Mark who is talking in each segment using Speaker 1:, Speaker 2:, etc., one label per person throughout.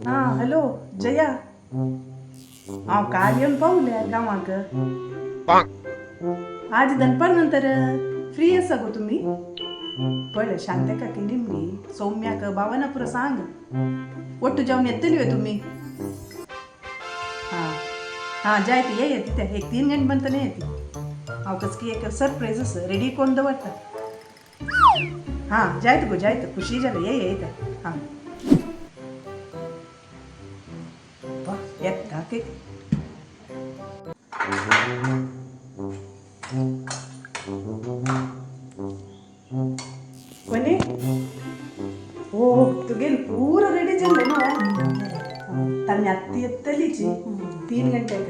Speaker 1: हां हॅलो जया, हांव काल येवन पावलें गांवांक. आज दनपार नंतर फ्री आसा गो तुमी? पळय शांत्या काकी निमणी सौम्याक बावना पुरो सांग, ಒಟ್ಟು जावन येतली वे तुमी? हां हां जायत ये ये तिथे एक 3 गंटे बनतले येते. हांव कसकी एक सरप्राईज आसा रेडी कोण दवरता. हां जायत गो जायत, खुशी जालें, ये ये येता. हां येता की. कोणी ओ तुगेल पूरा रेडी जालें न्हू? तांणी आत्तां येतलीची 3 गंट्याक.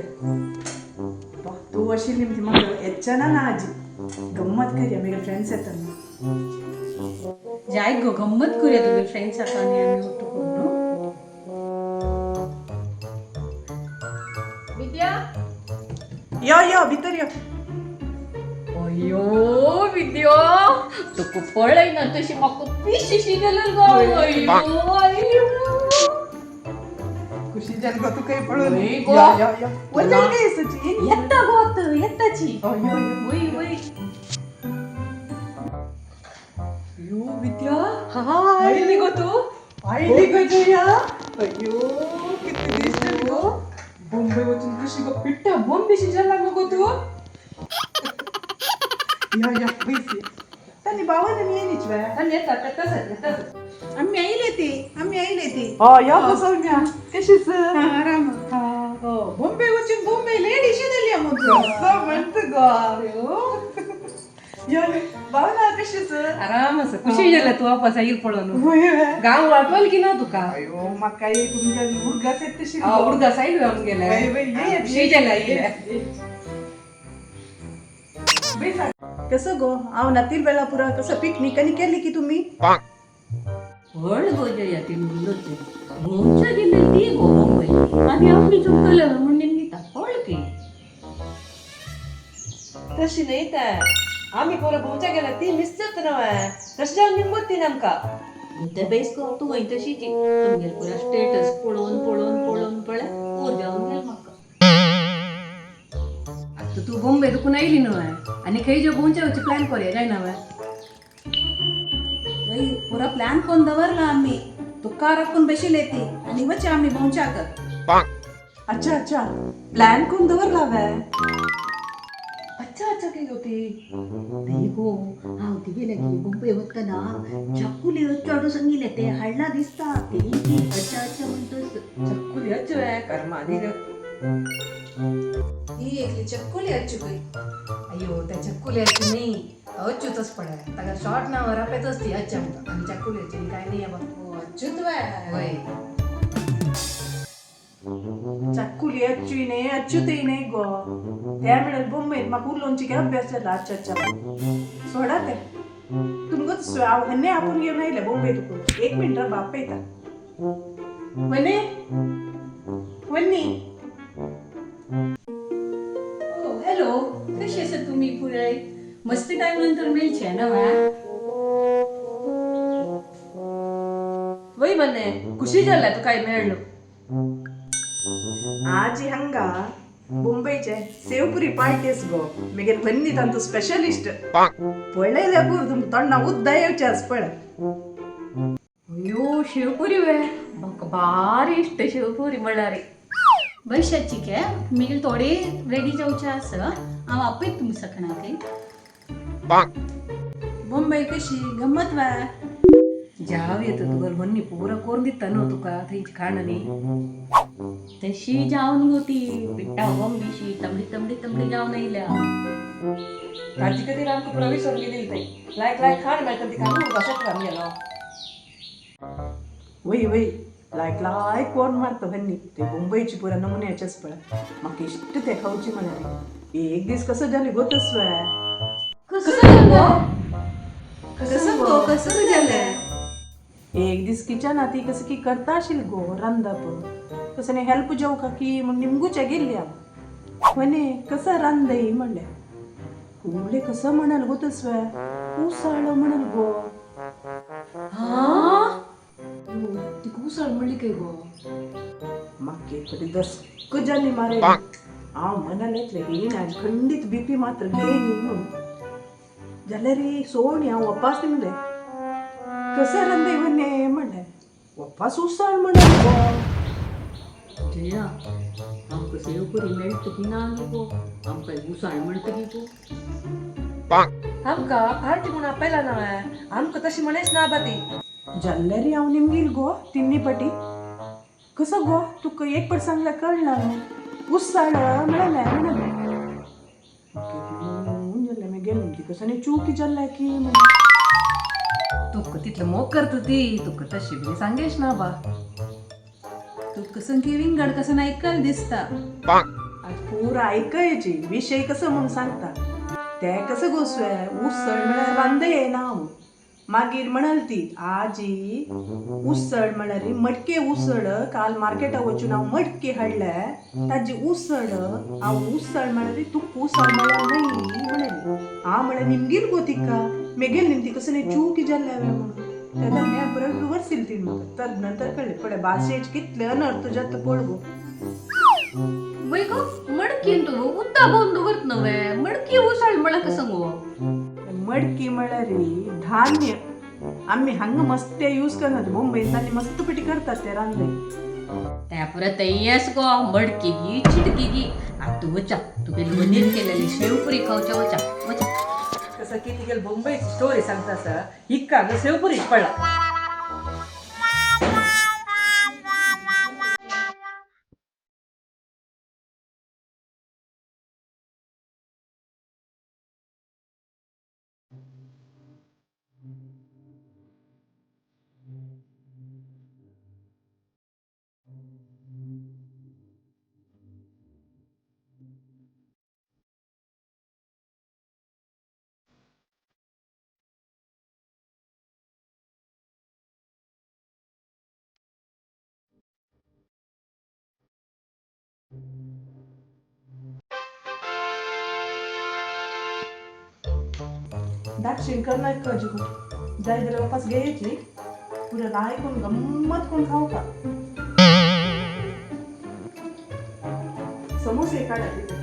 Speaker 1: तूं अशी निमती म्हाका येच्चना ना आजी, गम्मत करया, मेगे फ्रेंड्स येता.
Speaker 2: जाय गो, गम्मत करूया तुगे फ्रेंड्स आनी आमी ಒಟ್ಟು ಕೊಂಡು.
Speaker 3: विद्या
Speaker 1: यो यो भितर यो.
Speaker 3: अय्यो विद्या, तुका पळयना तशी म्हाका पिशीशी जाली गो. अय्यो अय्यो,
Speaker 1: खुशी जाली गो तुका पळोवन.
Speaker 3: वय गो.
Speaker 1: यो यो यो वचन काय सची
Speaker 2: येता गो आतां येताची.
Speaker 1: यो यो.
Speaker 2: वय वय.
Speaker 3: अय्यो विद्या,
Speaker 1: हाय.
Speaker 3: आयली गो तूं?
Speaker 1: आयली गो जया. अय्यो किती दीस जाले गो.
Speaker 3: बॉम्बे वचून कशी गो पिट्टा बॉम्बेशी जाला गो तूं.
Speaker 1: यो यो बैस. तांणी बावन येयलीच वे.
Speaker 3: आनी येता येताच येताच.
Speaker 4: आम्ही आयले ती, आम्ही आयले ती.
Speaker 1: हो यो गो सौम्या, कशीच?
Speaker 4: आराम. हो, बॉम्बे वचून बॉम्बे लेडीशी जाली आमचो.
Speaker 1: कसं म्हणत गो. यो बावना कशीच?
Speaker 2: आराम आसा, खुशी जालें तूं वापस आयल पळोवन.
Speaker 1: वय वे.
Speaker 2: गांव आठवल की ना तुका?
Speaker 1: अयो म्हाका एक तुमच्या उडगास येत तशी.
Speaker 2: उडगास आयलो आमगेले.
Speaker 1: वय वय, ये ये.
Speaker 2: खुशी जालें आयले.
Speaker 1: कसं गो हांव नातील बेलापुरा कसं पिकनिक आनी केली की तुम्ही?
Speaker 5: व्हड गो जया, ती मुल्लोचे भोंवच्या गेले ती गो मुंबय आनी आमी चुकतले म्हूण निमगिता कळ की.
Speaker 6: तशी न्हय तें, आमी पोरं भोंवच्या गेल्या ती मिस जाता न्हय, तशें जावन निमगोत ती आमकां.
Speaker 5: ते बेस गो तूं वय तशीची, तुमगेले पुरा स्टेटस पळोवन पळोवन पळोवन पळय पूर जावन गेल म्हाका.
Speaker 2: आतां तूं बॉम्बे दुखून आयली न्हय, आनी खंय जो भोंवच्या वचचे प्लॅन करूया जायना वे?
Speaker 4: वय, पुरा प्लॅन कोण दवरला आम्ही, तुका राखून बशिले ती आणि वचे आम्ही भोंवच्याक.
Speaker 1: अच्छा अच्छा, प्लॅन कोण दवरला वे?
Speaker 6: अच्छा अच्छा की गो ती.
Speaker 5: न्हय गो, हांव तिगे लागीं बॉम्बे वतना चक्कुली अच्छू हाडूं सांगिल्लें, तें हाडलां दिसता ते की अच्छा अच्छा म्हणटच.
Speaker 6: चक्कुली अच्छू वे कर्मा दी.
Speaker 4: ही एकली चक्कुली अच्छू खंय.
Speaker 2: अय्यो, त्या चक्कुली अच्छू न्ही, अच्छूतच पळय ताका शॉर्ट नांव रापेतच ती अच्छा म्हणटा, आनी चक्कुली अच्छू काय न्ही बाबा.
Speaker 4: हो अच्छूत वे.
Speaker 2: वय.
Speaker 1: चक्कुली अच्छू न्हय, अच्छूतय न्हय गो. त्या म्हणल्यार बॉम्बेत म्हाका उलोवची काय अभ्यास जाला. अच्छा अच्छा सोडा ते, तुमकां हांव हन्ने आपूण घेवन आयलें बॉम्बे तुका. एक मिनट बाप येता. वने वन्नी.
Speaker 5: ओ हॅलो, कशी आसा तुमी पुराय? मस्त टायम नंतर मेळचे ना वा?
Speaker 6: वय मन्ने, खुशी जालें तुका मेळ्ळो.
Speaker 1: आजी हंगा मुंबईचे सेवपुरी पार्टीस गो, मगेर वन्नी तांतू स्पेशलिस्ट. पळयल्या पूर तुमकां तोंडा उद्दा येवचे आस पळय.
Speaker 5: अय्यो शेवपुरी वे, म्हाका भारी इश्ट शेवपुरी म्हळ्यार.
Speaker 7: बैशाची के मागीर थोडे रेडी जावचे आसा, हांव आपयत तुमकां सकाळी.
Speaker 4: बॉम्बे कशी गम्मत वा?
Speaker 2: जाव येता तुका व्हन्नी पुरा करून दिता न्हू तुका थंयची खाण न्ही.
Speaker 5: तशी जावन गो ती पिट्टा बॉम्बेशी तांबडी तांबडी तांबडी जावन आयल्या.
Speaker 6: ताजी खातीर आमकां पुरा विसरून गेली थंय लायक लायक खाण मेळटा तिका उरगास येता आमगेलो.
Speaker 1: वय वय, लायक लायक कोण मारता वन्नी ते मुंबईची पुरा नमुन्याचेच पळय. म्हाका इश्ट ते खावची म्हळ्यार. एक दीस कसं जालें गो तसं?
Speaker 7: कसं गो, कसं गो, कसं जालें?
Speaker 1: एक दीस किचनात ती कसं की करता आशिल्ली गो रांदप, कसं हेल्प जावं का की म्हूण निमगूच्या गेल्ली हांव. वने कसं रांदय म्हणलें, उले कसं म्हणाल गो तसं, उसाळो म्हणाल गो.
Speaker 5: हा.
Speaker 2: तिका उसळ म्हणली काय गो?
Speaker 1: म्हाका एक फावटी दस्क जाली मारे. हांव मनान येतलें ही आज खंडीत बीपी मात्र गेली म्हणून. जाल्यार रे सोड, हांव वपास म्हणलें कसं रंदे वन्ने म्हणलें वपास उसळ म्हणलें गो.
Speaker 5: जया, आमकां सेवपुरी मेळटा की ना गो? आमकां उसळ म्हणटा की गो?
Speaker 6: आमकां पार्टी म्हणून आपयला ना, आमकां तशी म्हणेच ना बा ती.
Speaker 1: जाल्यार रे हांव निमगील गो तिन्नी पटी कसं गो तुका एक पट सांगल्यार कळना न्हू उसळ म्हणलें म्हणलें जाल्यार मागीर गेलें ती कसं न्ही चूक जाल्लें की म्हणून.
Speaker 2: तुका तितलं मोग करता ती, तुका तशी बी सांगेश ना बा.
Speaker 4: तुका संकी विंगड कसं ऐकल दिसता.
Speaker 1: आज पुरा ऐकायची विषय कसं म्हणून सांगता ते कसं गोसवे उसळ म्हळ्यार रांदे येना हांव. मागीर म्हणाल ती आजी उसळ म्हळ्यार मटके उसळ, काल मार्केटा वचून हांव मटके हाडले ताजी उसळ. हांव उसळ म्हळ्यार तुका उसळ म्हळ्यार न्हय म्हणली. हांव म्हळ्यार निमगील गो तिका मेगेल न्ही ती कसं न्ही चूक जाल्लें हांवें म्हणून. तेन्ना हें बरोबर वरसील ती म्हाका तर नंतर कळ्ळें पळय भाशेच कितले अनर्थ जाता पळ गो.
Speaker 7: वय गो, मडकी तूं उद्दा बोवन दवरत नव्हे मडकी उसळ म्हळ्यार कसं गो?
Speaker 1: मडकी म्हळ्यार धान्य आम्ही हांगा मस्त यूज करनात, मुंबईत तांणी मस्त पटी करतात ते रांदे.
Speaker 7: त्या परत येस गो, मडकी गी चिटकी गी. आतां वचा, तुगे लोणीर केलेली शेवपुरी खावच्या, वचा वचा.
Speaker 6: कसं की तिगेल मुंबईची स्टोरी सांगता सर हिक्का हांगा सेवपुरीच पडला.
Speaker 1: दाक्षिण करणार काळजी गो जाय जाल्यार वापस घ्यायची पुरा लाय कोण गम्मत कोण खाऊ का समोसे काढा तिथे.